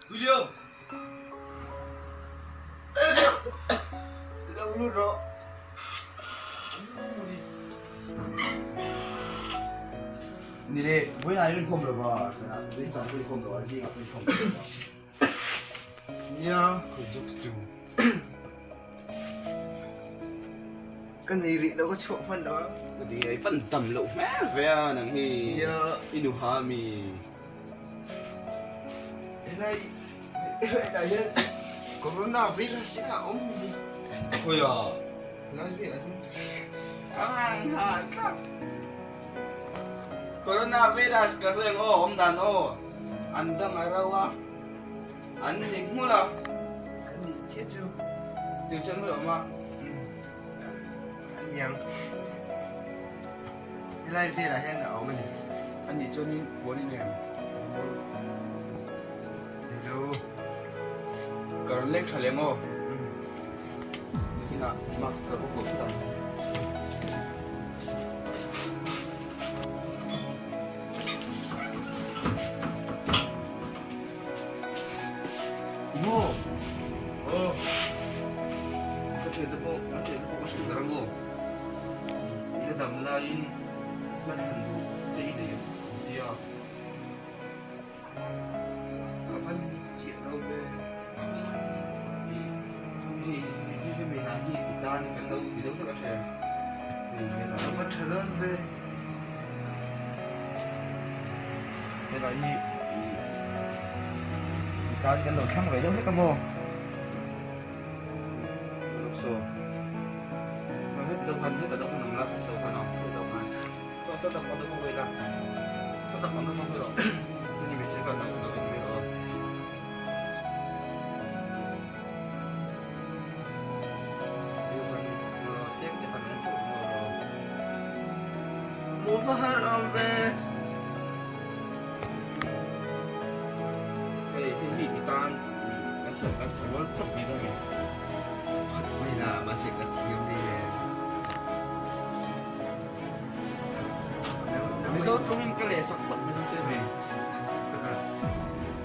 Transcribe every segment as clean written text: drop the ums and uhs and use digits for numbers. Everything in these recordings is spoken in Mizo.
Julio! Lo lut rawh. Ni le, vawiinah i rinkhawm lo va, zanah vawiin zan pawh i inkhawm lo a, zingah pawh i inkhawm lo va. Nia, Khawi jokes chu. Ka nei rih lo, ka chhuah hman lo a. Ka ti a, i fan tam loh hmel ve a nang hi. Nia. I nu ha mi. Helai helai hian corona virus hi a awm ni. Khawi a. Helai velah hian. A ngai ha tlat. Corona virus ka sawi ang aw awm dan aw. An dang a rau a. An ni hmul a. An nih chiah chu. Tiu chuan hmul a awm a. An niang. Helai velah hian a awm a ni. A nih chuanin puan i nei ang. Hello. Ka rawn leng tha leh maw? Nikinah mask ka va vuah phawt ang. Timo! Aw. Ka thiante pawh, ka thiante pawh ka hrilh der a maw? I la dam laiin hla thlan duh te i nei ang tia. Ka va ni chiah lo ve. Hei, hei hei hla hi i tan kan lo ti deuh hlek a ṭhen. Hei he hla hi. Ka va ṭha dawn ve. He hla hi i tan kan lo thlang ve deuh hlek a maw? So, heti deuh khan, heta deuh khan awm la, heti deuh khan aw, heti deuh khan. So, sa tak awm deuh la. Sa tak awm deuh rawh. Chuni hmeichhia khan lo lo en mai rawh aw. Deuh khan tlem te khan en theuh maw rawh. Mu va har awm ve. Hei, hei hi i tan kan sa kan sa rual phawt mai dawn e. Phawt mai la, mahse ka thiam nei le. Mizo tawngin ka leh sak phawt mai dawn che hei.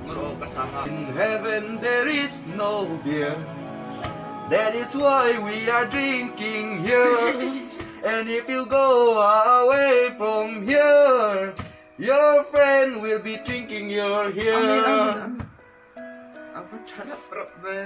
Ngawr aw ka sang a. In heaven there is no beer That is why we are drinking here And if you go away from here Your friend will be drinking your here. Amen, amen, amen. A va tha rap rap ve.